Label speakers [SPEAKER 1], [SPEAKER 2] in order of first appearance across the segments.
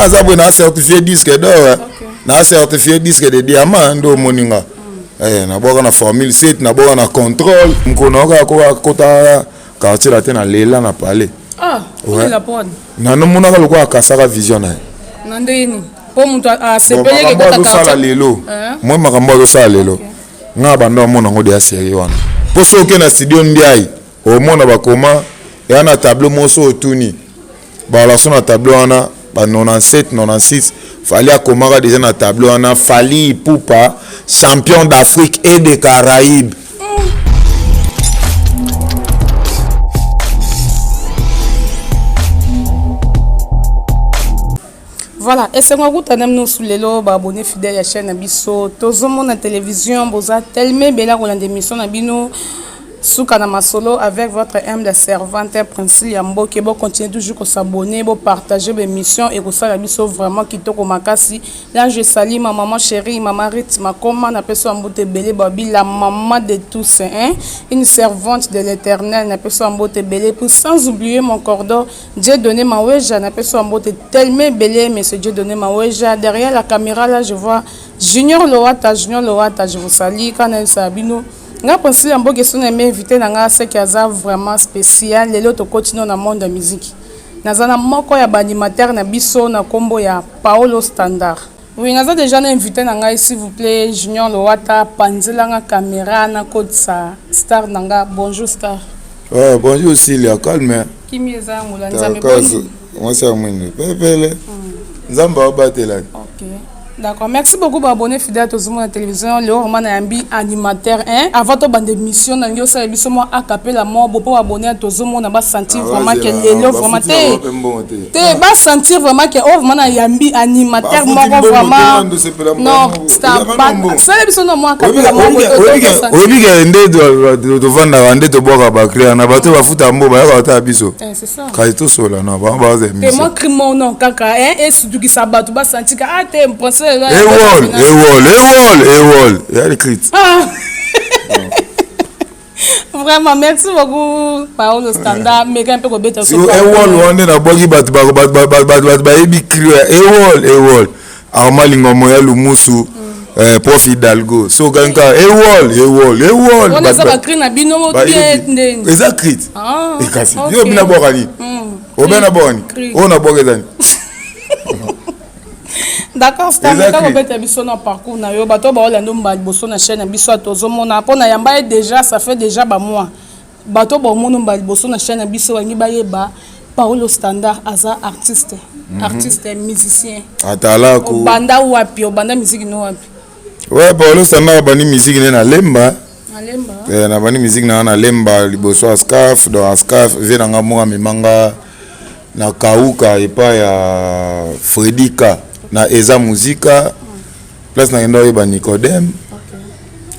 [SPEAKER 1] Nga aza boye na certifié disque d'or, na certifié disque de diamant, nde omoni nga. Nabwaka na formule 7, nabwaka na contrôle. Mokolo nayoka akota quartier la te, na lela na palais.
[SPEAKER 2] Ah, olela pone?
[SPEAKER 1] Nanomonaka lokola akasaka vision na ye.
[SPEAKER 2] Na ndenge nini? Mpo moto asepeleki?
[SPEAKER 1] Makambo azosala lelo, moi makambo azosala lelo, nga banda omona yango deya série wana. Mpo soki oke na studio Ndiaye, omona bakoma eya na tableau moko. So otuni balation na tableau wana, ba 97, 96, Fally akomaka déjà na tableau wana: "Fally Ipupa, champion d'Afrique et de Caraïbes."
[SPEAKER 2] Voilà, esengo akutana nyonso lelo. Baabonnés fidèle ya chaîne na biso Tozomona Télévision, boza tellement ebele kolanda émission na bino Suka na Masolo avec votre humble servante Princile ya Mboke. Bocontinue toujours kos'abonner, bopartage baémission, ekosala biso vraiment kitoko makasi. Là, je salue ma maman chérie, maman Rit Makoma, napesi ya mbote ebele. Babi la maman de tous, hein? Une servante de l'Éternel, napesi ya mbote ebele. Puis sans oublier mon cordon Dieu Donné Maweja, napesi ya mbote tellement ebele, monsieur Dieu Donné Maweja. Derrière la caméra là, je vois Junior Lowata. Junior Lowata, je vous salue. Kana yebisaka bino, nga Princile ya Mboka, eso na invité na nga seki aza vraiment spécial. Lelo tokoti no na monde ya musique. Naza na moko ya baanimateur na biso na nkombo ya Paolo Standard. Oui, naza déjà na invité na ngai. S'il vous plaît, Junior Lowata, panzelanga caméra, nakotisa star na nga. Bonjour star.
[SPEAKER 1] Ouais, bonjour Cilia, calme.
[SPEAKER 2] Kimi eza yango la Nzambe.
[SPEAKER 1] Mwasi ya mwindu pepele, Nzambe aobatela.
[SPEAKER 2] Ok, d'accord, merci beaucoup. Baabonnés fidèle Tozomona Télévision, lelo vraiment nayambi animateur, hein. Avant tobanda émission, nalingi osala biso mwa acapella moko bo mpo baabonnés Tozomona basentir vraiment ke lelo vraiment te te, basentir vraiment ke oyo vraiment nayambi animateur moko vraiment. Non, sala biso no mwa acapella moko.
[SPEAKER 1] Oyebi ke nde tovandaka, nde tobwaka bacri na bato bafuta mbo bayaka kotala biso, kasi tosola na bango baza.
[SPEAKER 2] Émission mwa cri no kaka esutukisa bato, basentir ka ah te pensé.
[SPEAKER 1] Ewol, ewol, ewol, ewol, ya crit.
[SPEAKER 2] Vraiment, merci beaucoup Paolo Standard. Meka mpe kobeta.
[SPEAKER 1] Ewol wana nde nabwaki, bato bato bayebi cri ya ewol, ewol. Arma Lingomo ya Lumusu, prof Hidalgo, so okangi kaka ewol, ewol, ewol.
[SPEAKER 2] Eza bacri na bino?
[SPEAKER 1] Eza crit. Ekasi yo bina bwaka nini? Obe na bwaka nini? Oyo na bwaka eza nini?
[SPEAKER 2] D'accord, star, kobeta biso na parcours na yo. Bato baolanda mbala liboso na chaîne na biso Tozomona, mpo na yamba ye déjà, ça fait déjà bamois. Bato baomona mbala liboso na chaîne na biso, balingi bayeba Paolo Standard aza artiste, artiste musicien.
[SPEAKER 1] Atalaku.
[SPEAKER 2] Obanda wapi? Obanda musique no wapi?
[SPEAKER 1] Ouais, Paolo Standard abandi musique nde na Lemba.
[SPEAKER 2] Na Lemba.
[SPEAKER 1] Nabandi musique na nga na Lemba, liboso ya Scaf. Donc Ascaf, vie na nga moko amemanga na Kauka epai ya Fredika na Eza Muzika, place nakenda oyeba Nicodème.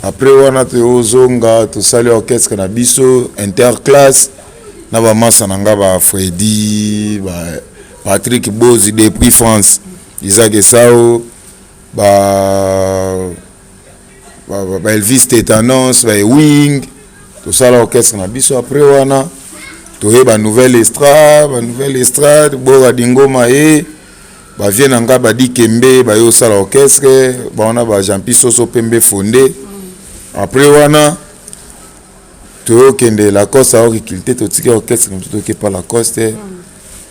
[SPEAKER 1] Après wana tozonga, tosali orchestre na biso interclasse na bamasa na nga, ba Fredi, ba Patrick Bozi depuis France, Isaac Esao, ba Elvis Tetanos, ba Ewing. Tosala orchestre na biso. Après wana toyeba nouvelle estrade, banouvelle estrade boka dingoma ye bavie na nga badi kembe baye osala orchestre bawana, ba Jean-Pi Soso Pembe Fonde. Après wana toyokende Lacoste, aorecruter, totiki orchestre mosusu, tokepa Lacoste,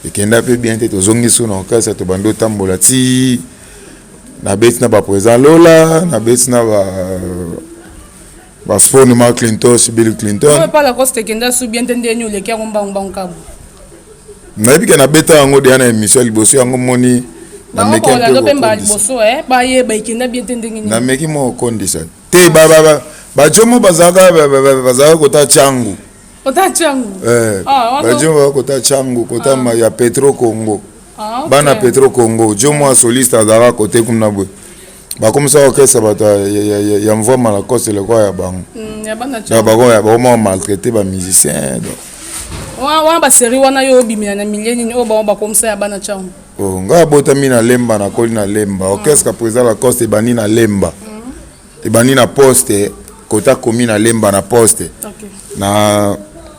[SPEAKER 1] ekenda mpe bien te, tozongi so na orchestre, tobandi otambola ti nabeti na baprésident Lola, nabeti na ba baspone Mark Clinton, Bill Clinton.
[SPEAKER 2] Pa Lacoste ekenda su bien te, ndeni oleki yango mbangu mbangu kabu?
[SPEAKER 1] Nayebi ke nabeta yango deya na émission ya liboso yango moni.
[SPEAKER 2] Nameki mpe mbala liboso bayeba ekenda bien te ndenge nini.
[SPEAKER 1] Nameki mwa kokondisa te, bajomo bazalaka kota Tiangu.
[SPEAKER 2] Kota Tiangu.
[SPEAKER 1] Bajomo bazalaka kota Tiangu, kota ya Petro Congo, bana Petro Congo. Jomo ya soliste azalaka kote kuna boye, bakomisa orchestre bato ya Mvwama Lacoste lokola ya bango, bango maltraité bamusicien.
[SPEAKER 2] Wana basérie wana, yo obimela na milieu nini oyo bango bakomisa ya bana Tiangu?
[SPEAKER 1] Ngai abotami na Lemba, nakoli na Lemba. Orchestre président Lacoste ebandi na Lemba, ebandi na poste kota komi na Lemba na poste na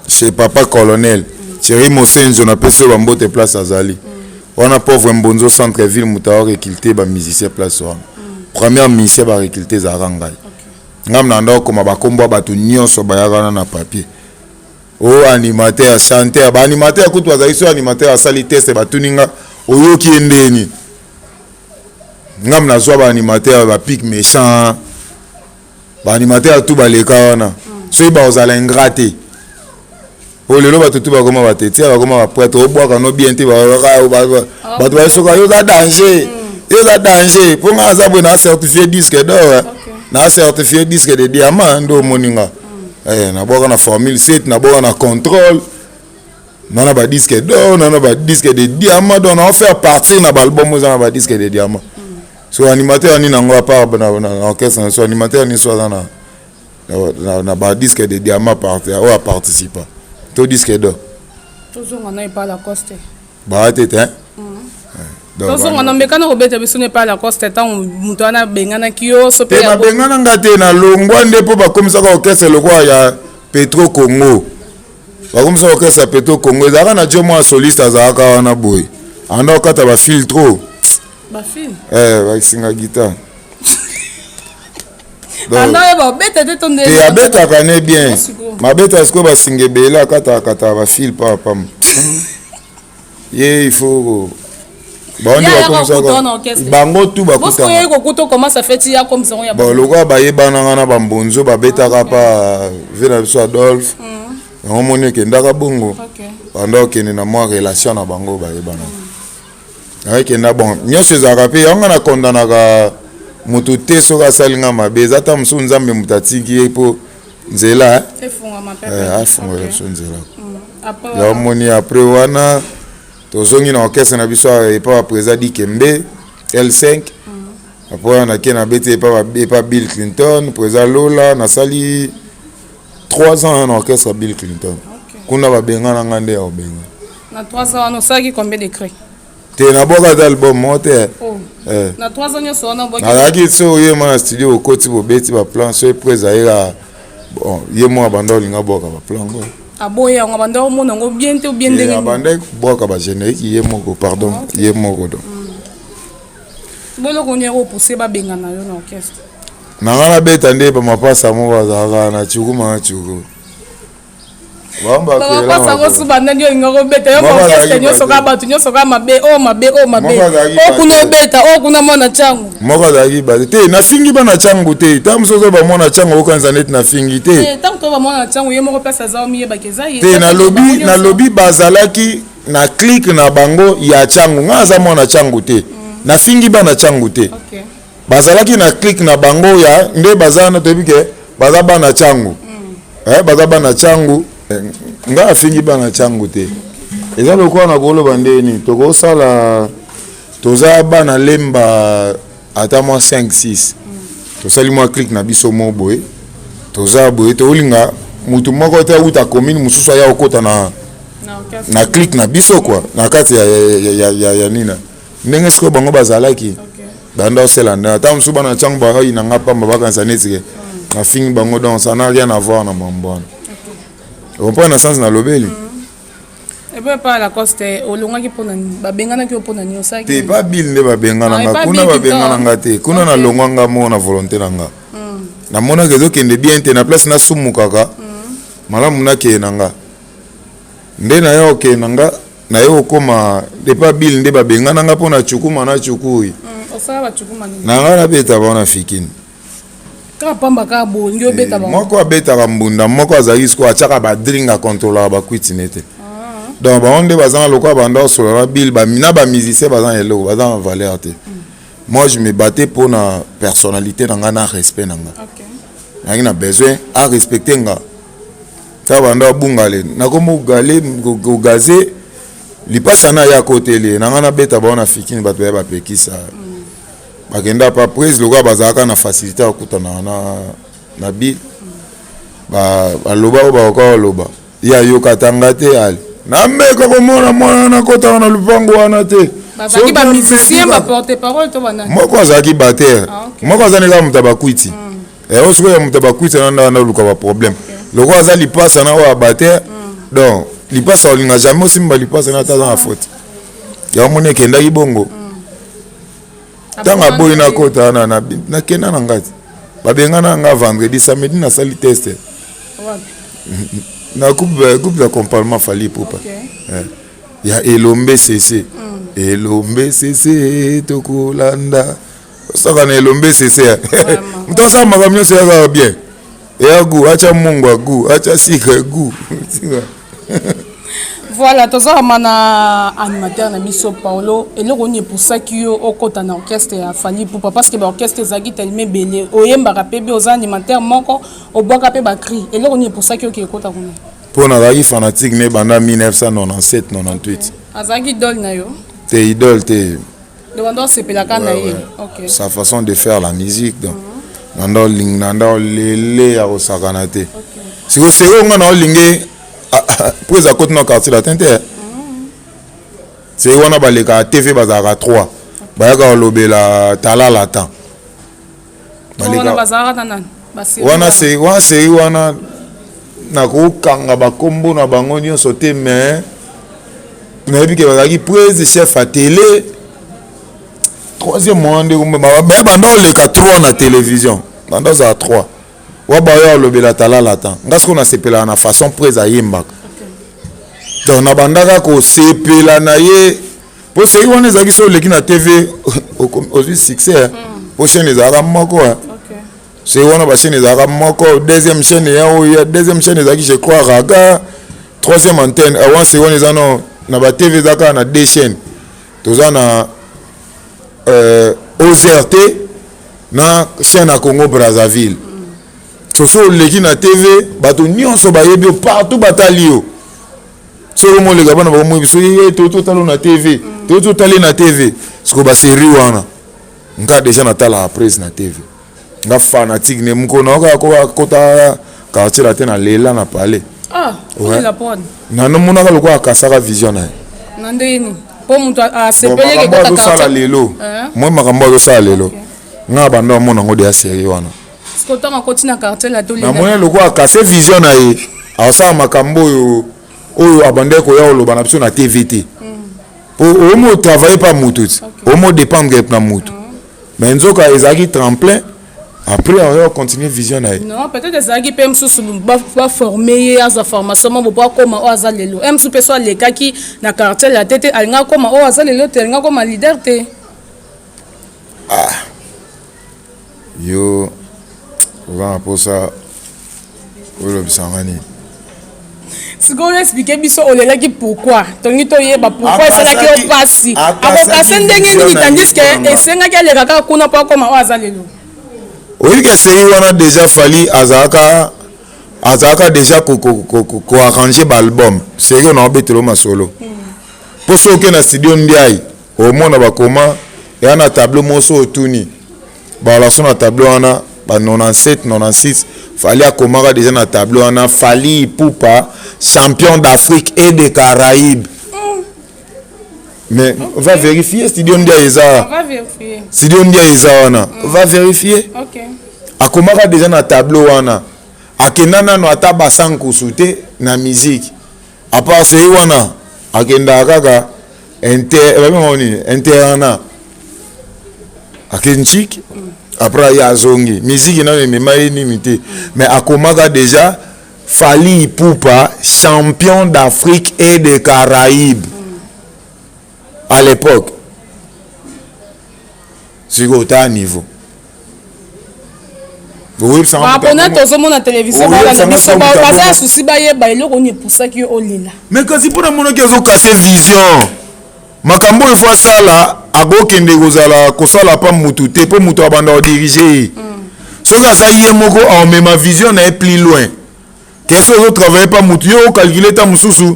[SPEAKER 1] chez papa colonel Thierry Mosenzo. Napesi oyo bambote place azali. Wana pauvre Mbonzo centre ville moto aorecruter bamusicien place wana. Première musicien barecruter ezalaka ngai. Ngai na nda okoma bakombo ya bato nyonso bayaka wana na papier. O animateur, chanteur, baanimateur kutu bazalaki. So animateur asali test, batuni nga: "Oyoki ye ndeni?" Ngam nazwa baanimateur, bapic méchant, baanimateur tu baleka wana. Soki bakozala ingrat te, po lelo bato tu bakoma batetia, bakoma baprêtre, obwaka no bien te. Bato basoka yo oza danger, yo oza danger. Mpo nga aza boye, na certifié disque d'or, na certifié disque de diamant. Nde omoni nga nabwaka na Formule 7, nabwaka na Contrôle, nana badisque d'or, nana badisque de diamant. Donc nao faire partir na baalbum eza na badisque de diamant. So animateur nini yango, à part na orchestre na so, animateur nini so aza na badisque de diamant oyo aparticipa to disque d'or?
[SPEAKER 2] Tozonga na epa Lacoste.
[SPEAKER 1] Baa te te.
[SPEAKER 2] Tozonga na mbekana kobeta biso na epa Lacoste. Ntango moto wana abenganaki yo so?
[SPEAKER 1] Te, babengana nga te. Nalongwa nde mpo bakomisaka orchestre lokola ya Petro Congo. Bakomisaka orchestre ya Petro Congo. Ezalaka na dio mwa soliste azalaka wana boye, anda okata bafil trop.
[SPEAKER 2] Bafil?
[SPEAKER 1] Basinga guitare.
[SPEAKER 2] Oyeba obeta te to nde?
[SPEAKER 1] Te, abetaka ne bien. Mabeta sikoyo basinga ebele, akataka kataka bafil pa pamba. Ye il faut
[SPEAKER 2] bango nde
[SPEAKER 1] bakomisaka bango tu.
[SPEAKER 2] Bakutana
[SPEAKER 1] bon, lokola bayebananga na bambonzo, babetaka pa ve na biso Adolphe. Yango moni ekendaka bongo, banda okende na mwa relation na bango, bayebanaka, akenda bon. Nyonso ezalaka mpe yango. Nga nakondanaka moto te. Soki asali nga mabe, eza ta mosusu Nzambe moto atiki ye mpo nzela afungola biso nzela. Yango moni, après wana tozongi na orchestre na biso epa baprésident Dikembe L5. Après wana nake nabeti epa Bill Clinton, président Lola. Nasali 3 ans na orchestre Bill Clinton. Kuna babenga nga nde ya kobenga.
[SPEAKER 2] Na 3 ans wana osalaki combien de cri?
[SPEAKER 1] Te, nabwaka ata album moko te.
[SPEAKER 2] Na 3 ans nyonso wana?
[SPEAKER 1] Nazalaki so ye mwa na studio, okoti, bobeti baplan. So epres ayeka bon, ye mwa banda olinga bwaka baplan ngo.
[SPEAKER 2] Aboye yango, banda omona yango bien te ou bien ndenge?
[SPEAKER 1] Abanda bwaka bagénérique ye moko, pardon, ye moko donc.
[SPEAKER 2] Boloko nini opousse babengana yo na orchestre?
[SPEAKER 1] Na nga nabeta nde bamapasa moko azalaka na cukuma na cuku.
[SPEAKER 2] Bamapasa so bandandi olinga kobeta yo orchestre nyonso kaka bato nyonso kaka mabe oyo, mabe oyo, mabe oyo, kuna obeta oyo, kuna mwana ntango.
[SPEAKER 1] Moko azalaki bate te. Nafingi bana ntango te. Ntango mosusu oyo bamwana ntango okanisa neti nafingi te.
[SPEAKER 2] Ntango to bamwana ntango, ye moko place aza, omiyebaka eza ye.
[SPEAKER 1] Te, nalobi, nalobi bazalaki na clique na bango ya ntango. Ngai aza mwana ntango te, nafingi bana ntango te. Bazalaki na clique na bango ya nde baza wana. Toyebi ke baza bana ntango, baza bana ntango. Ngai afingi bana ntango te. Eza lokola na koloba ndeni tokosala, toza bana Lemba ata mwa 5 6, tosali mwa clique na biso mo boye, toza boye, tolinga mutu moko te auta commune mosusu aya kokota na clique na biso kua na kati ya nina. Ndenge sikoyo bango bazalaki banda osela nde ata mosusu bana ntango bakai na nga pamba, bakanisa neti ke nafingi bango. Donc ça n'a rien à voir na mambo wana, comprendre na sens nalobeli.
[SPEAKER 2] Epo epa Lacoste olongwaki mpona nini? Babenganaki yo mpona nini? Osalaki?
[SPEAKER 1] Te, pa Bill nde babengana nga. Kuna babengana nga te. Kuna nalongwa nga moko na volonté na nga. Namonaka ezokende bien te na place nasumukaka. Malamu nakeye na nga nde naya okende na nga, naye okóma epa Bill nde babengana nga mpo na cukuma na cukui.
[SPEAKER 2] Osala bacukuma nini?
[SPEAKER 1] Na nga nabeta bango na fikini.
[SPEAKER 2] Kaka pamba kaka bolingi obeta bango?
[SPEAKER 1] Moko abetaka mbunda, moko azalaki sikoyo atiaka badring, akontrolaka bakwiti ne te. Donc bango nde baza na lokola banda osolola na Bill na bamusicien, baza na eloko, baza na valeur te. Moi je me battais mpo na personnalité na nga, na respect na nga. Nazalaki na besoin arespecte nga. Ta banda abungale, nakomi ogale kogaze lipasa na ya koteli na nga, nabeta bango na fikini. Bato baya bapekisa, bakenda pa prise lokola bazalaka na facilité ya kokutana na Bill. Baloba oyo bakoka baloba, ye ayoka atanga te. Ale nameka komona mwana nakotaka na lupango wana te.
[SPEAKER 2] Bazalaki bamusicien, baporte parole to banani?
[SPEAKER 1] Moko azalaki batteur, moko aza kaka moto ya bakwiti. Oyo sikoyo ya moto ya bakwiti wana nda luka baproblème lokola aza lipasa na oyo ya batteur. Donc lipasa olinga jamais osimba lipasa na ata aza na faute. Yango moni ekendaki bongo. Ntango aboyi nakota wana, nakenda na ngai te. Babengana nga vendredi, samedi nasali test na groupe d'accompagnement Fally Ipupa. Ya Elombe Sese, Elombe Sese, tokolanda osaka na Elombe Sese. Moto asala makambo nyonso eyakaka bien, eya gu, atya mungwa gu, atya sucre gu.
[SPEAKER 2] Voilà, tozalama na animateur na biso Paolo. Eloko nini epusaki yo okɔta na orchestre ya Fally Ipupa? Parce que baorchestre ezalaki tellement ebele. Oyembaka mpe bi oza animateur moko, obwaka mpe bacri. Eloko nini epusaki yo ke ekɔta kuna?
[SPEAKER 1] Mpo nazalaki fanatique ne banda 1997 98.
[SPEAKER 2] Azalaki idole na yo?
[SPEAKER 1] Te, idole te.
[SPEAKER 2] Donc banda osepelaka na ye?
[SPEAKER 1] Sa façon de faire la musique, donc nanda olingi, nanda olele ya kosakana te. Sikoyo seri nga na olingi po eza koti na Quartier Latin te. Seri wana balekaka TV, bazalaka 3, bayaka kolobela talala tan. Wana seri wana, nakokanga bakombo na bango nyonso te, mais nayebi ke bazalaki prese chef ya télé, troisième mois nde me banda oleka 3 na télévision, banda ozala 3 wa bayo alobela talala tan. Nga sikoyo nasepelaka na façon prese ayembaka, donc nabandaka kosepela na ye, mpo seri wana ezalaki so oleki na TV ozwi succès, mpo chaîne ezalaka moko. Seri wana bachaîne ezalaka moko, deuxième chaîne ya oyo, deuxième chaîne ezalaki, je crois, Raga, troisième antenne wana. Seri wana eza no na batv, eza kaka na deux chaînes. Toza na OZRT na chaîne ya Congo Brazzaville. Soso oleki na TV, bato nyonso bayebi yo partout, batali yo. Soki omoleka, bana bakomoyebi so ye, totala na TV, totali na TV. Sikoyo basérie wana, nga déjà natalaka prise na TV, nga fanatique ne. Mokolo nayoka akota Quartier Latin, na lela na palais. Nanomonaka lokola akasaka vision na ye.
[SPEAKER 2] Na ndenge mpo moto asepeleki?
[SPEAKER 1] Azosala lelo moi, makambo azosala lelo, nga banda amona yango deya série wana. Namoni lokola akase vision na ye, azosala makambo oyo oyo abandaki koya koloba na biso na TV te. Po omo travaille pa mutu ti omo dépendre na mutu, mais nzoka ezalaki tremplin, après aoya continuer vision na ye.
[SPEAKER 2] Non, peut-être ezalaki mpe mosusu baforme ye, azwa formation moko po akóma oyo aza lelo. E mosusu mpe so alekaki na Quartier Latin te, alingi akóma oyo aza lelo te, alingi akóma leader te.
[SPEAKER 1] Ah, yo oza na mposa olobisanga nini?
[SPEAKER 2] Sikoyo explique biso, olelaki pourquoi? Tolingi toyeba pourquoi esalaki yo mpasi. Akokase ndenge nini, tandis que esengaki aleka kaka kuna mpo akóma oyo aza lelo?
[SPEAKER 1] Oyebi ke série wana déjà Fally azalaka déjà koarrange baalbum. Série oyo naobetela masolo, mpo soki oke na studio Ndiaye, omona bakoma eya na tableau moko. So otuni balation na tableau wana, ba 97 96, Fally akomaka déjà na tableau wana: Fally Ipupa, champion d'Afrique et de Caraïbes. Mais va vérifier, studio Ndiaye eza, studio Ndiaye eza wana, va vérifier. Akomaka déjà na tableau wana. Akenda nano ata basankusu te na musique, à part sei wana akendaka kaka inter, babengaka nini, internat, akenchiki, après aye azongi musique. Nano emema ye nini te, mais akomaka déjà Fally Ipupa, champion d'Afrique et de Caraïbes à l'époque. Sikoyo ota niveau.
[SPEAKER 2] Bapona tozomona télévision, balanda biso, baza ya susi, bayeba eloko nini epusaki yo olela.
[SPEAKER 1] Mais kasi mpo namonaki azokase vision, makambo oyo efo asala, akokende kozala kosala pa mutu te, mpo moto abanda kodirige ye. Soki aza ye moko, aomema vision na ye plus loin ke soki ozotravaille pa mutu. Yo ocalcule ta mosusu: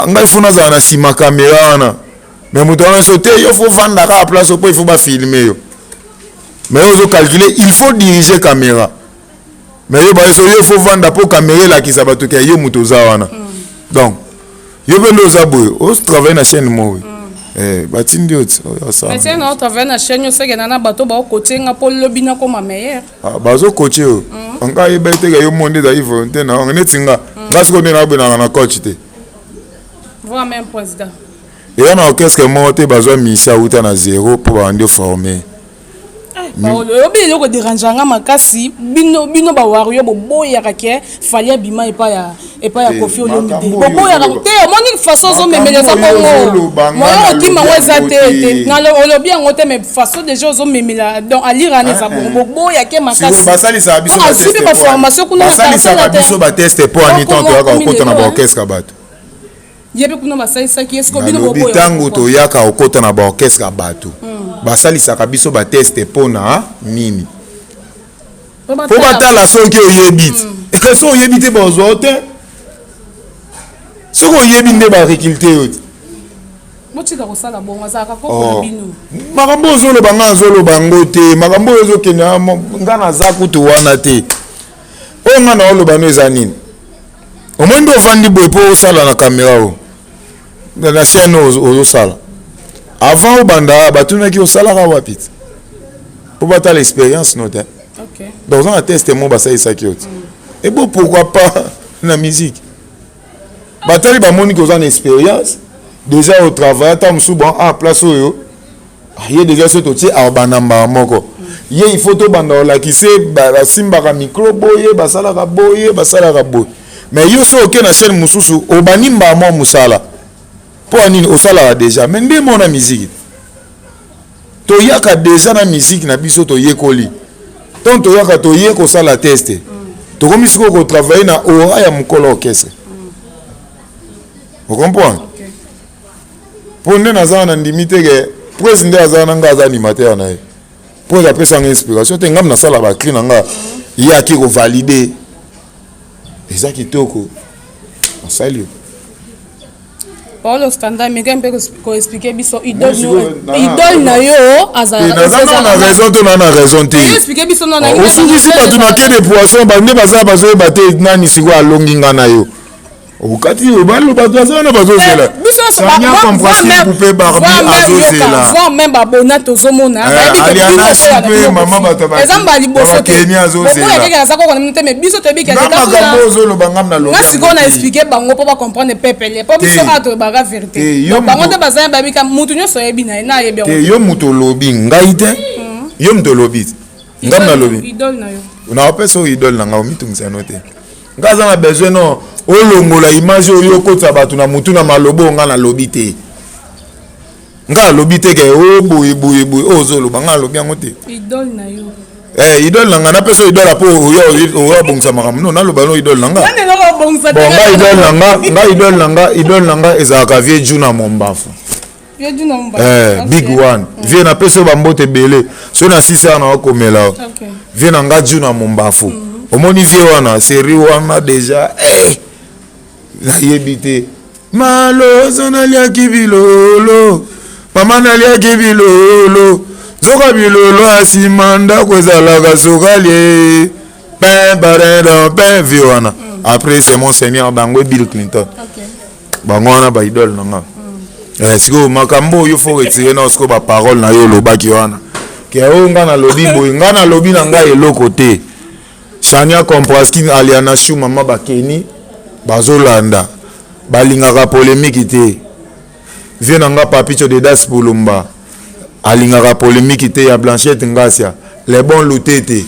[SPEAKER 1] ngai fo nazala na nsima caméra wana, mais moto wana so te, yo fo vanda kaka place mpo il faut bafilme yo. Mais yo ozocalcule il faut diriger caméra, mais yo bayeso yo fo vanda mpo caméra elakisa bato ke yo moto oza wana. Donc yo mpe nde oza boye, otravaille na chaîne moko, batindi yo ti oyo asala.
[SPEAKER 2] Mais na otravaille na chaîne, osekenda na bato baokotie nga mpo lobi nakoma meilleur.
[SPEAKER 1] Ah, bazokotie yo. Nga ayeba ete yo mo nde ezali volonté na yango. Neti nga, nga sikoyo nde nabenaka na coach te.
[SPEAKER 2] Voire même président.
[SPEAKER 1] Eya na orchestre moko te bazwa musicien awuta na zero mpo babandi oforme.
[SPEAKER 2] Paolo, oyebi eloko dérange nga makasi, bino bino ba wario boboyaka ke Fally abima epai ya epai ya Koffi Olomide. Boboyaka te, omoni façon ozomemela eza bongo. Moyen okima yango eza te te. Na olobi yango te, mais façon déjà ozomemela donc alira wana eza bongo. Boboya ke makasi.
[SPEAKER 1] Basalisaka biso
[SPEAKER 2] ba test. Ba formation kuna na
[SPEAKER 1] basalisaka biso ba test po ani tant toyaka kokota na ba orchestre bato.
[SPEAKER 2] Ye mpe kuna basalisaki ye siko bino
[SPEAKER 1] boboya. Ntango toyaka kokota na baorchestre ya bato, basalisaka biso bateste mpo na nini? Mpo batala soki oyebi te. Soki oyebi te, bazwa yo te. Soki oyebi nde barecruter yo te.
[SPEAKER 2] Botika kosala bongo, azalaka koko na bino.
[SPEAKER 1] Makambo oyo ozoloba, ngai azoloba yango te. Makambo oyo ezokende, ngai naza kutu wana te. Oyo ngai naoloba no eza nini? Omoni nde ovandi boye mpo osala na kamera oyo na chaîne oyo ozosala. Avant obanda, batunaki osalaka wapi te mpo batala expérience no te. Donc oza na test mo basalisaki yo te. Ebo pourquoi pas na musique? Batali, bamoni ke oza na expérience déjà, otravaille ata mosusu. Bon, ah, place oyo ye déjà so totie abanda mbala moko ye, il faut tobanda olakise basimbaka micro boye, basalaka boye, basalaka boye. Mais yo so oke na chaîne mosusu, obandi mbala mwa mosala mpo ya nini? Osalaka déjà. Mais nde mona musique, toyaka déjà na musique na biso, toyekoli. Ntango toyaka, toye kosala test, tokomi sikoyo kotravaille na aura ya mokolo orchestre. Ocomprendre? Mpo nde naza na ndimi te ke prese nde aza na nga, aza animateur na ye. Mpo apesanga inspiration te, ngam nasala bacri na nga, ye aki kovalider, eza kitoko, nasali yo.
[SPEAKER 2] Paolo Standard, meka mpe koexpliquer biso idole na yo.
[SPEAKER 1] Aza na raison to na na raison te?
[SPEAKER 2] Expliquer biso.
[SPEAKER 1] Osukisi bato na quai de poisson, bande baza bazoyeba te nani sikoyo alongi nga na yo. Okati balo, bato baza wana bazozela. Poupe Barbi azozela.
[SPEAKER 2] Voire même babona tozomona.
[SPEAKER 1] Alianasi mama bato.
[SPEAKER 2] Eza mbala liboso te.
[SPEAKER 1] Kenya azozela.
[SPEAKER 2] Aza koko na bino te, mais biso toyebi.
[SPEAKER 1] Makambo ozoloba, ngam na
[SPEAKER 2] Nga sikoyo na expliquer bango mpo bacomprendre pepele, mpo biso awa toyebaka vérité. Bango nde baza bayebi ka mutu nyonso oyebi na ye na ayebi.
[SPEAKER 1] Te, yo moto olobi, ngai te. Yo moto olobi, ngam nalobi.
[SPEAKER 2] Idole na yo.
[SPEAKER 1] Naopesa oyo idole na ngai, omitungisa no te. Ngai aza na besoin no olongola image oyo okotisa bato na mutu na maloba oyo ngai nalobi te. Ngai alobi te ke o boye boye boye oyo ozoloba, ngai alobi yango te.
[SPEAKER 2] Idole na yo.
[SPEAKER 1] Eh, idole na ngai, napesa idole mpo oyo abongisa makambo. No naloba no idole na nga. Bon, ngai idole na nga, ngai idole na nga, idole na nga ezalaka vieux Juna Mombafu. Eh, big one. Vieux, napesi oyo bambote ebele. Soki na sisi awa, naokomela vieux na nga Juna Mombafu. Omoni vieux wana, série wana déjà, eh, nayebi te. Malozo naliaki bilolo, mama naliaki bilolo, zoka bilolo ya nsima ndako ezalaka sukali. Pin barin pin, vieux wana. Après c'est mon seigneur bango Bill Clinton. Bango wana baidole na nga. Sikoyo makambo oyo faut retirer na sikoyo baparole na yo olobaki wana ke oyo nga nalobi boye, nga nalobi na ngai eloko te. Chania Compraski, Aliana Shu, mama bakeni bazolanda, balingaka polémique te. Vieux na nga Papicho de Das Pulumba alingaka polémique te. Ya Blanchette Ngasia, le bon Lutete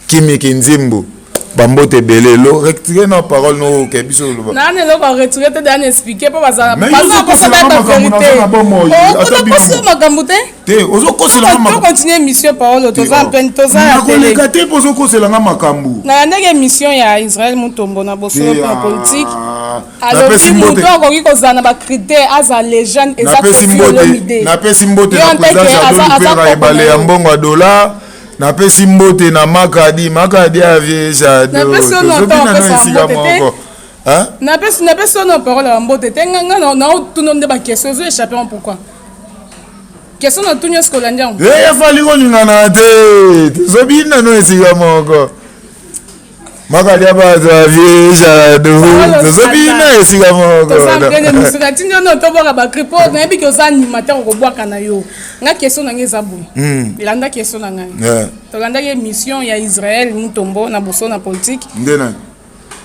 [SPEAKER 1] Kimiki Nzimbu, bambote ebele. Lo retire na parole no ke biso oloba.
[SPEAKER 2] Nani eloko retire te, dani expliquer mpo bazala posa bayeba vérité. Okosa makambo te.
[SPEAKER 1] Te, ozokoselanga.
[SPEAKER 2] To continue émission, Paolo, toza mpene, toza ya
[SPEAKER 1] tele. Te, mpo ozokoselanga makambo.
[SPEAKER 2] Na ndenge émission ya Israel Mutombo na bosolo mpe na politique, alobi moto akoki kozala na bacritère, aza légende, eza Koffi Olomide.
[SPEAKER 1] Napesi mbote na président Jado Lupera, ebale ya mbongo ya dollar. Napesi mbote na Makadi, Makadi avie Jado, tozobina no esika moko.
[SPEAKER 2] Napesi ono parole ya mbote te. Nga naotuna nde baquestion ezo échappe. Pourquoi question na tuni nyonso kolandi yango?
[SPEAKER 1] Efali kolingana te, tozobina no esika moko. Makadi ya bato avie Jado, tozobina esika moko.
[SPEAKER 2] Natindi ono tobwaka bacri mpo nayebi ke oza animateur, okobwaka na yo. Nga question na ngai eza boye, elanda question na ngai. Tolandaki émission ya Israel Mutombo na boso na politique.
[SPEAKER 1] Nde nani?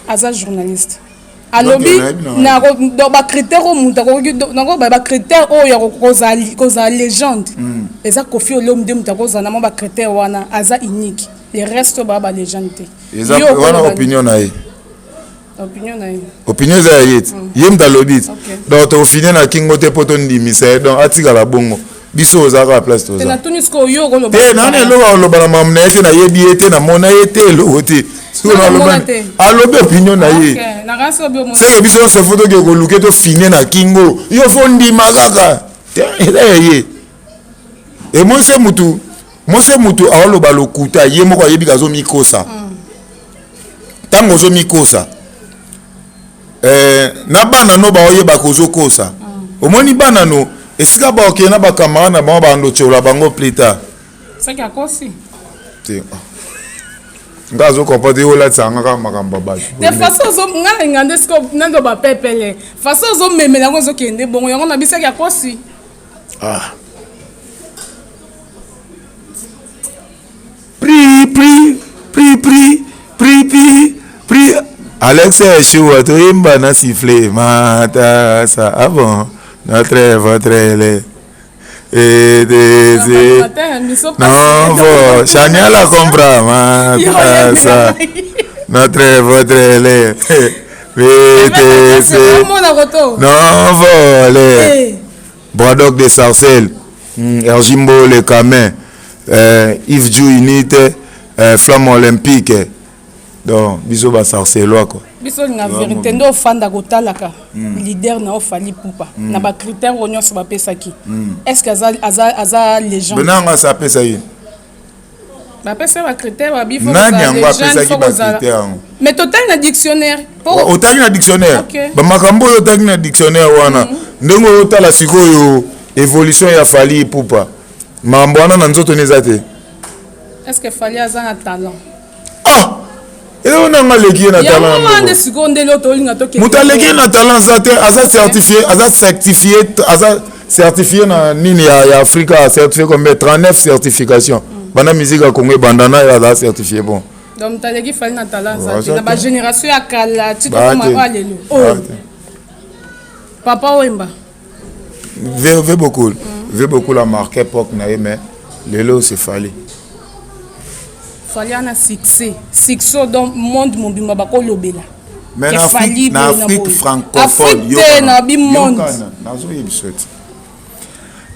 [SPEAKER 2] Aza journaliste. Alobi na donc ba critères oyo moto akoki nango, ba critères oyo ya kozala légende, eza Koffi Olomide. Moto akozala na mwa ba critères wana aza unique, le reste oyo baa ba légende te.
[SPEAKER 1] Eza wana opinion na ye.
[SPEAKER 2] Opinion na ye.
[SPEAKER 1] Opinion eza ya ye ti, ye moto alobi ti. Donc tofine na kingo te mpo tondimisa ye, donc atikala bongo. Biso oza kaka place toza.
[SPEAKER 2] Natuni sikoyo, yo okoloba?
[SPEAKER 1] Te, nani eloko akoloba na makambo na ye te. Nayebi ye te, namona ye te, eloko te. Alobi opinion na ye, seke biso nyonso faut toke koluke tofine na kingo. Yo faut ndima kaka te, eza ya ye. Emonise mutu mose, mutu aoloba lokuta, ye moko ayebi kazomikosa. Ntango ozomikosa na bana no baoyebaka ozokosa. Omoni bana no esika baokende na bacamarade na bango, bando tiola bango plus tard.
[SPEAKER 2] Soki akosi?
[SPEAKER 1] Te, nga azocomprendre te, olatisaka nga kaka makambo ya bato.
[SPEAKER 2] De façon nga nalinga nde siko nando bapepele, façon ozomemela yango, ezokende bongo, yango na bisaki akosi.
[SPEAKER 1] Ah. Pri pri pri pri pri pri pri Alex Eshua, toyemba na siffle matasa. Ah bon, notre votre le et non bon Chaniala comprend matasa notre votre le VTC non volé Braddock de Sarcelles, Erjimbo le Camin, Yves Djou Unité, Flamme Olympique. Donc biso ba Sarcellois quoi.
[SPEAKER 2] Biso olinga vérité nde ofanda kotalaka leader na oFally Ipupa na ba critères oyo nyonso bapesaki, est ce que aza légende?
[SPEAKER 1] Benanga asa apesa ye.
[SPEAKER 2] Bapesa ba critères, babi.
[SPEAKER 1] Nani yango apesaki ba critères yango?
[SPEAKER 2] Mais totali na dictionnaire.
[SPEAKER 1] Otangi na dictionnaire bamakambo oyo otangi na dictionnaire wana, ndenge oyo otala sikoyo évolution ya Fally Ipupa, makambo wana na nzoto ne eza te.
[SPEAKER 2] Est ce que Fally aza na talent?
[SPEAKER 1] Ah, eloko nanga aleki ye na
[SPEAKER 2] talent? Sikoyo ndenge tolinga tokende.
[SPEAKER 1] Moto aleki ye na talent aza te. Aza certifié, aza certifié, aza certifié na nini ya Afrika, certifié combien? 39 certification. Banda musique ya Congo ebanda na ye, aza certifié bon.
[SPEAKER 2] Donc moto aleki Fally na talent aza te na ba génération ya kala ti tokoma oyo lelo oyo, Papa Wemba?
[SPEAKER 1] Ve beaucoup ve beaucoup la marque époque na ye, mais lelo c'est Fally.
[SPEAKER 2] Fally ana succès, succès donc monde mobimba bakolobela.
[SPEAKER 1] Mais na Afrique, na Afrique francophone.
[SPEAKER 2] Te, na bi monde.
[SPEAKER 1] Nazoyebiso ti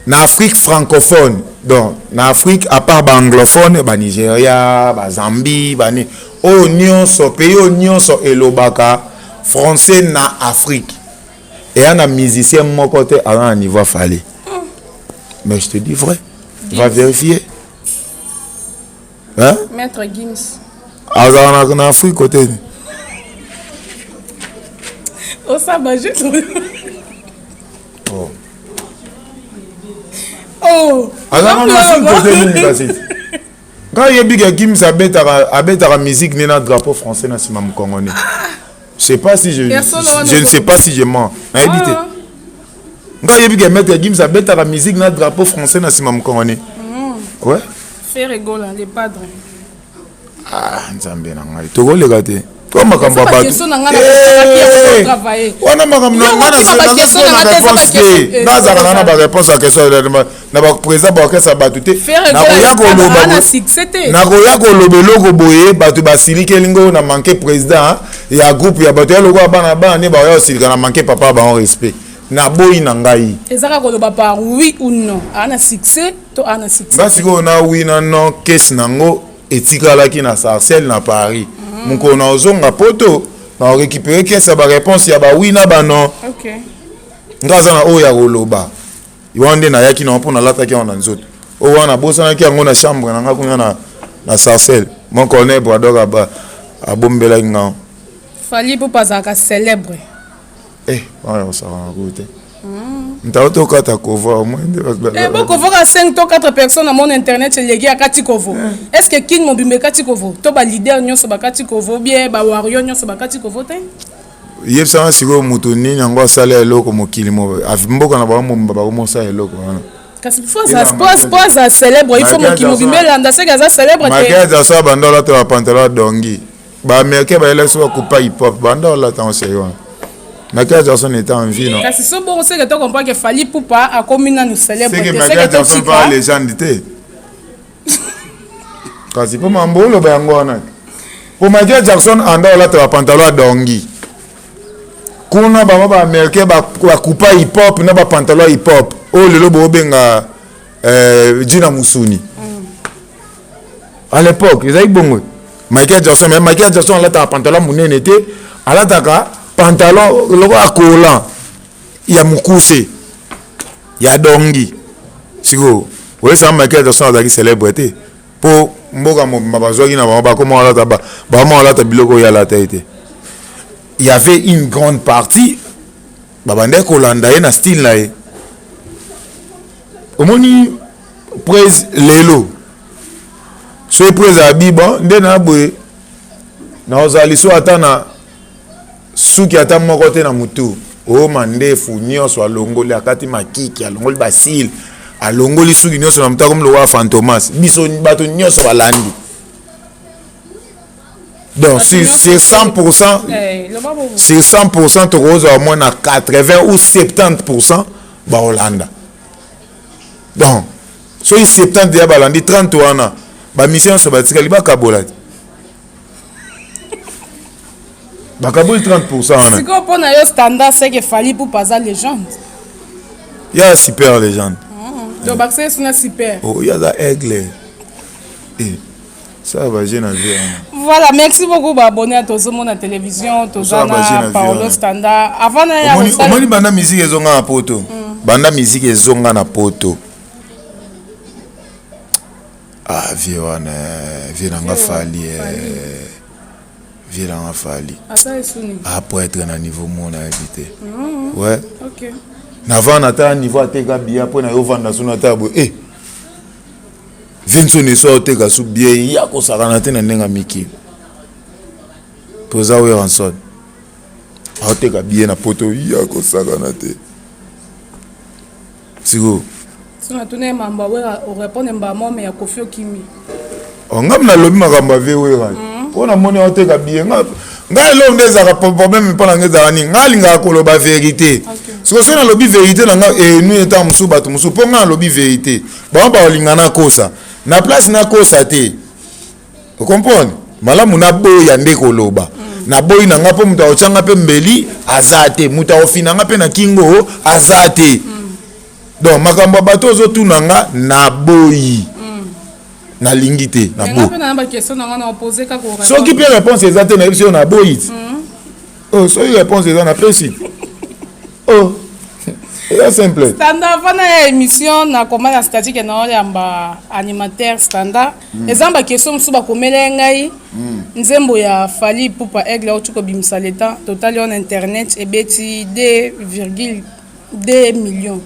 [SPEAKER 1] na Afrique francophone, donc na Afrique à part baanglophone, Banigeria, Bazambie, bani oyo nyonso, pays oyo nyonso elobaka français na Afrique, eya na musicien moko te aza na niveau aFally. Mais je te dis vrai, va vérifier, hein?
[SPEAKER 2] Maître Gims.
[SPEAKER 1] Azala na Afrique côté.
[SPEAKER 2] Osaba juste.
[SPEAKER 1] Oh.
[SPEAKER 2] Oh.
[SPEAKER 1] Azalaka na Afrique côté nini? Kasi ngai yebi ke Gims abetaka musique ne na drapeau français na nsima mokongo ne. Je sais pas si je ne sais pas si je mens, nayebi te. Ngai yebi ke maître Gims abetaka musique na drapeau français na nsima mokongo ne, ouais.
[SPEAKER 2] Ferre Gola, le padre.
[SPEAKER 1] Ah, Nzambe na ngai, tokoleka te to makambo ya bato wana. Makambo na réponse te, nazalaka na baréponse ya question na baprésident baorchestre ya bato te. Nakoya koloba eloko boye, bato basilikeli ngo na manque président ya groupe ya bato ya lokola bana bana nde bakoya kosilika na manque papa bango respect. Naboyi na ngai.
[SPEAKER 2] Ezaka koloba par oui ou non, aa na succès to aa na succès?
[SPEAKER 1] Nga sikoyo na oui na non, kese nango etikalaki na Sarcelles na Paris. Mokolo na ozonga poto, na orécupérer caisse ya baréponse ya bawi na banon. Nga aza na oyo ya koloba wana nde nayaki nango mpo nalataki yango na nzoto. Oyo wana nabosanaki yango na chambre na nga kuna na Sarcelles. Mon colonel Bradok abombelaki nga.
[SPEAKER 2] Fally mpo azalaka célèbre.
[SPEAKER 1] Eh, wana kosakana kuyu te. Ntao tokata kovo au moins nde.
[SPEAKER 2] Bokovoka 5 to 4 personnes na mon internet eleki akati kovo. Est ce que kin mobimba ekati kovo to baleader nyonso bakati kovo bien, bawario nyonso bakati kovo te?
[SPEAKER 1] Yebisanga sikoyo, moto nini yango asala eloko mokili mboka na bango mobimba bakomosala eloko wana?
[SPEAKER 2] Kasi po aza célèbre, il faut mokili mobimba elanda, seke aza célèbre te.
[SPEAKER 1] Michael Jackson banda olata bapantalon ya dongi, baaméricain bayelaki so bakupa hip hop, banda olata ngo seri wana. Michael Jackson était en vie, non?
[SPEAKER 2] Kasi so bongo seke to comprendre que Fally Ipupa akomi nanu célèbre
[SPEAKER 1] te.
[SPEAKER 2] Seke
[SPEAKER 1] Michael Jackson pa légende te. Kasi po mambo oloba yango wana. Po Michael Jackson anda olata ba pantalon ya dongi. Kuna bango ba américain ba kupa hip hop na ba pantalon ya hip hop. Oyo lelo bobenga euh, Gina Musuni. À l'époque, ezalaki bongo. Michael Jackson, mais Michael Jackson alataka pantalon munene te, alataka pantalon lokola collant ya mukuse ya dongi. Sikoyo oyesaka Michael Jackson azalaki célèbre te mpo mboka mobimba bazwaki na bango bakoma alata bakoma alata biloko oyo alata ye te. Il y avait une grande partie babandaki kolanda ye na style na ye. Omoni prese lelo soki prese abi bon nde na boye nakozala liso ata na suki ata moko te na motu o mandefu nyonso alongoli akati makiki alongoli basile alongoli suki nyonso na motu akomi lokola fantomas biso bato nyonso balandi donc sur, sur 100% eh, sur 100% tokozwa moins na 80 ou 70% baolanda donc soki 70 ya balandi 30 wana bamission nyonso batikali bakabola te bakaboli 30 wana
[SPEAKER 2] sikoyo mpo na yo standard seke Fally Ipupa aza légende
[SPEAKER 1] ya super légende
[SPEAKER 2] donc bakisa ye suna super
[SPEAKER 1] oh, ye aza aigle eh. Ça va jeune na vie wana.
[SPEAKER 2] Voilà, merci beaucoup ba abonné à Tozomona télévision, tozana Paolo Standard. Avant na ya
[SPEAKER 1] omoni banda musique ezonga na poto. Banda musique ezonga na poto. Ah vieux wana vieux nanga Fally eh. Vieux nanga Fally. Ah pour être na niveau mona éviter. Ouais.
[SPEAKER 2] OK.
[SPEAKER 1] Na vanda ata niveau ateka billet après na yo vanda suna ata boye. Eh. Vincent eso oteka su bien ya kosakana te na ndenge ya mikili toza Werrason aoteka bien na poto ya kosakana te sikoyo
[SPEAKER 2] natuna ye mambo awera orépondre mbamo me ya Kofi okimi
[SPEAKER 1] ngam nalobi makambo ya vie Wera mpo namoni aoteka bien ngai eloko nde ezalaka problème mpo na ngai ezalaka nini ngai alingaka koloba vérité sikoyo soki nalobi vérité na ngai enui ntango mosusu bato mosusu mpo ngai nalobi vérité bango bakolinga nakosa na place nakosa te ocomprendre malamu naboya nde koloba naboyi na nga mpo moto akotyanga mpe mbeli aza te moto akofina nga mpe na kingo aza te donc makambo ya bato ozotuna nga naboyi nalingi te
[SPEAKER 2] naboyi
[SPEAKER 1] soki mpe réponse eza te nayebi soki naboyi ti oh, soki réponse eza napesi oh. eza simple
[SPEAKER 2] standard vana ya émission nakoma na statique na oyamba animateur standard eza ba question mosusu bakomela ngai nzembo ya Fally Ipupa Aigle auti kobimisa leta totali on internet ebeti 2,2 millions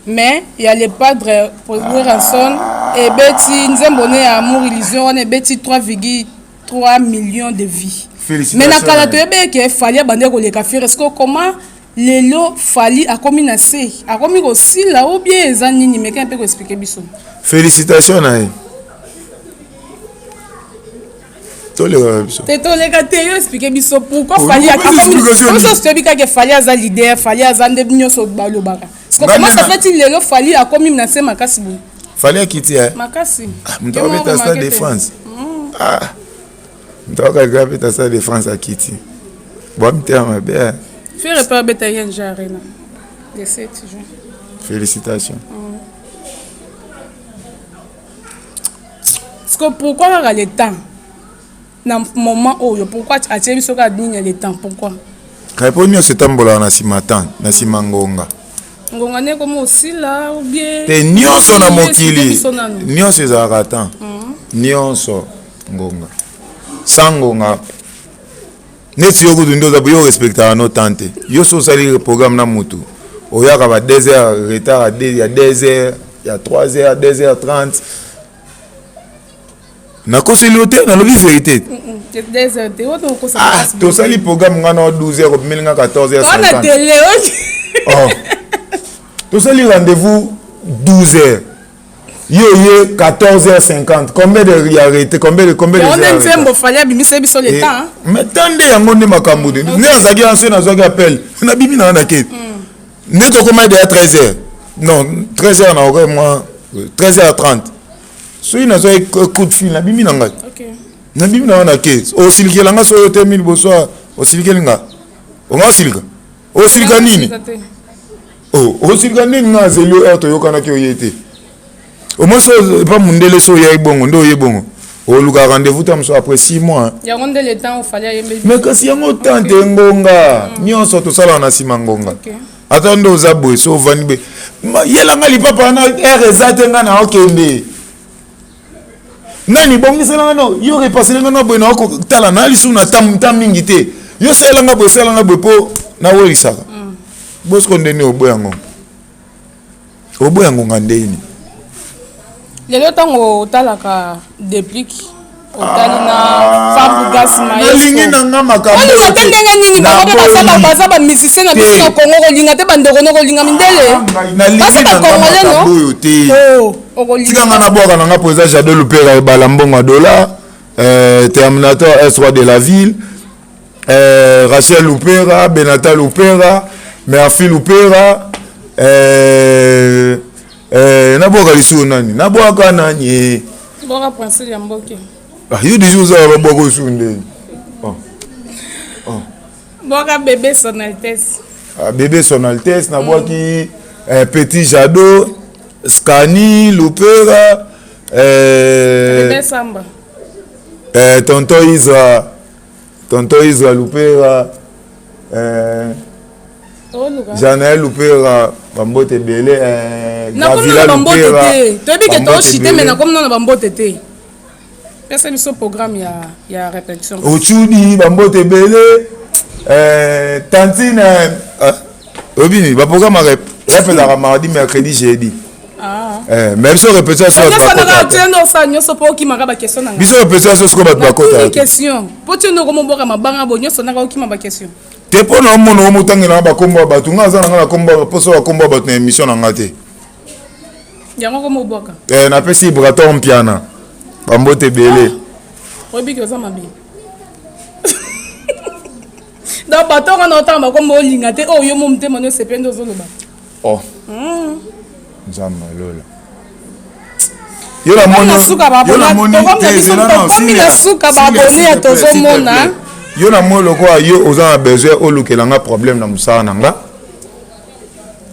[SPEAKER 2] mais ya le padre Werrason ebeti nzembo ne ya amour illusion wana ebeti 3,3 millions de vues. Mais na kala toyebi eke Fally abandi koleka Ferre. Est-ce que comment lelo Fally akomi na se akomi kosila ou bien eza nini meka mpe koexpliquer biso?
[SPEAKER 1] Félicitation na ye toleka biso
[SPEAKER 2] te toleka te yo expliquer biso pourquoi Fally akomi toyebi kaka Fally aza leader Fally aza nde nyonso balobaka. Comment ça fait lelo Fally akomi na se makasi boye?
[SPEAKER 1] Fally akiti
[SPEAKER 2] makasi
[SPEAKER 1] moto akobeta Stade de France moto akalika abeta Stade de France akiti bwa mitema mabe.
[SPEAKER 2] Ferre mpe abeta ING Arena le 7 juin.
[SPEAKER 1] Félicitations.
[SPEAKER 2] Parce que pourquoi kaka le temps na moment oyo pourquoi atie biso kaka nini ya le temps pourquoi?
[SPEAKER 1] Réponse nyonso etambolaka na nsima temps na nsima ngonga.
[SPEAKER 2] Ngonga nde komo osila ou bien
[SPEAKER 1] te nyonso na mokili nyonso ezalaka temps nyonso ngonga sans ngonga neti yo kutu nde oza yo respectaka no temps te yo so osali programme na mutu oyaka ba 2 heures retard ya 2 heures ya 3 heures 2 heures 30 nakoseli yo te nalobi vérité. Tosali programme nga na 12 heures obimeli nga 14 heures 50 oh. Tosali rendez-vous 12 heures. Yo ye 14h50, combien de ya arrêté, combien de
[SPEAKER 2] Yango nde
[SPEAKER 1] heures?
[SPEAKER 2] Nzembo Fally abimisa biso le temps.
[SPEAKER 1] Mais temps nde yango nde makambo te. Nde nazalaki wana, soki nazwaki appel, nabimi na wana ke nde tokoma deya 13 heures, non, 13 heures nakoki mwa 13 heures 30. Soki nazwaki coup de fil, nabimi na ngai. Nabimi na wana ke osilikela nga. Soki otemi liboso, osilikeli nga, onga osilika, osilika nini? Oh, osilika nini? Nga azeli heure toyokanaki, oye te. Omoi so epa mundele, so oyai bongo nde oye bongo, oluka rendez-vous ta mosusu après 6 mois.
[SPEAKER 2] Yango nde le temps Fally ayembeli.
[SPEAKER 1] Mais kasi yango temps te, ngonga nyonso tosalaka na nsima ngonga. Ata nde oza boye, so ovandi boye, yelanga lipapa wana, heure eza te, nga na okende nani bongiselanga no, yo repaselanga no boye, na okotala na lisusu na ta mingi te, yo salelanga boye, salelanga boye mpo nawelisaka bosiko. Ndeni oboya ngonga, oboya ngonga ndeni?
[SPEAKER 2] Lelo ntango otalaka Déplick, otali na Fabregas.
[SPEAKER 1] Nalingi na nga makambo.
[SPEAKER 2] Olinga te ndenge nini? Bango mpe basala, baza bamusicien na biso na Congo. Kolinga te, bandeko no kolinga mindele.
[SPEAKER 1] Nalingi na nga makambo oyo te. Tika nga nabwaka na nga président Jado Lupera, ebala mbongo ya dollar, Terminator S3 de la ville, Rachel Lupera, Benata Lupera, Merfi Lupera, nabwaka lisusu nani? Nabwaka nani?
[SPEAKER 2] Bwaka Prince ya Mboke.
[SPEAKER 1] Ah, yo deja ozala, babwaka osu ndeni?
[SPEAKER 2] Oh. Oh. Bwaka bébé Son Altesse.
[SPEAKER 1] Ah, bébé Son Altesse nabwaki. Petit Jado Scani Lupera,
[SPEAKER 2] bébé Samba.
[SPEAKER 1] Tonton Isra, tonton Isra Lupera, Janael Lupera, bambote ebele.
[SPEAKER 2] Nakomi na bambote te, toyebi ke toshite, me nakomi nano na bambote te. Pesa biso programme ya répétition.
[SPEAKER 1] Ochudi, bambote ebele. Tantine obini baprogramme ya rep ezalaka mardi, mercredi, jeudi. Mais biso répétition so
[SPEAKER 2] osala nyonso mpo okimaka baquestion na.
[SPEAKER 1] Biso répétition so sikoyo bato bakota.
[SPEAKER 2] Question mpo ti ndoko moboka mabanga bo nyonso naka okima baquestion.
[SPEAKER 1] Te, mpo na omona omotangelanga bakombo ya bato, nga aza na nga na kombo mposo bakombo ya bato na émission na nga te.
[SPEAKER 2] Yango komobwaka.
[SPEAKER 1] Napesi Ibrator Mpiana bambote ebele.
[SPEAKER 2] Oyebiki oza mabe. Donc bato wana otanga bakombo olinga te, oyo yo mo motema no esepe nde ozoloba.
[SPEAKER 1] Oh, Nzambe alola. Yo
[SPEAKER 2] namoni na suka, baabonnés ya tozomona.
[SPEAKER 1] Yo na moi lokola yo oza na besoin olukelanga problème na mosala na nga,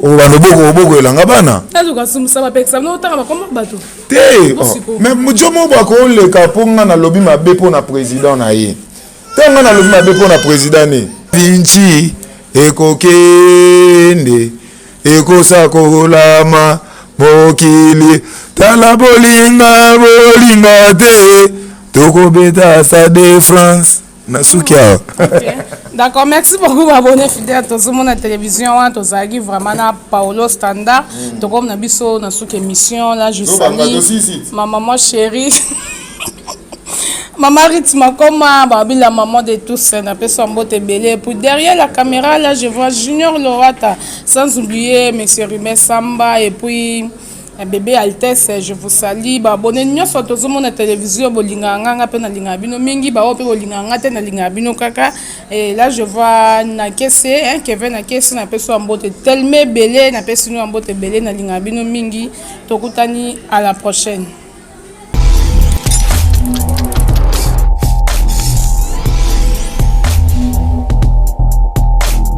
[SPEAKER 1] obanda obokoelanga bana.
[SPEAKER 2] Naluka sumusa bapekisa no otanga bakombo bato.
[SPEAKER 1] Te, mais mojo moko akoleka mpo nga nalobi mabe mpo na président na ye. Ntango nga nalobi mabe mpo na président ne Vinci, ekokende ekosakolama mokili. Tala, bolinga bolinga te, tokobeta Stade de France. Nasuki awa.
[SPEAKER 2] D'accord, merci beaucoup, abonné fidèle tozomona télévision wana. Tozalaki vraiment na Paolo Standard. Tokomi na biso na suki émission. Là, je salue ma maman chérie, Maman Rythme Koma, babi la maman de tous, napesa mbote ebele. Puis derrière la caméra, là, je vois Junior Lorata, sans oublier Monsieur Ruben Samba et puis bébé Altesse, je vous salue. Baabonnés nyonso tozomona télévision, bolingaka nga, nga mpe nalingaka bino mingi. Baoyo mpe bolingaka nga te, nalingaka bino kaka. Et là, je vois Nakese, hein, Kevin Nakese, napesi wa mbote tellement ebele, napesi bino ya mbote ebele, nalingaka bino mingi. Tokutani à la prochaine.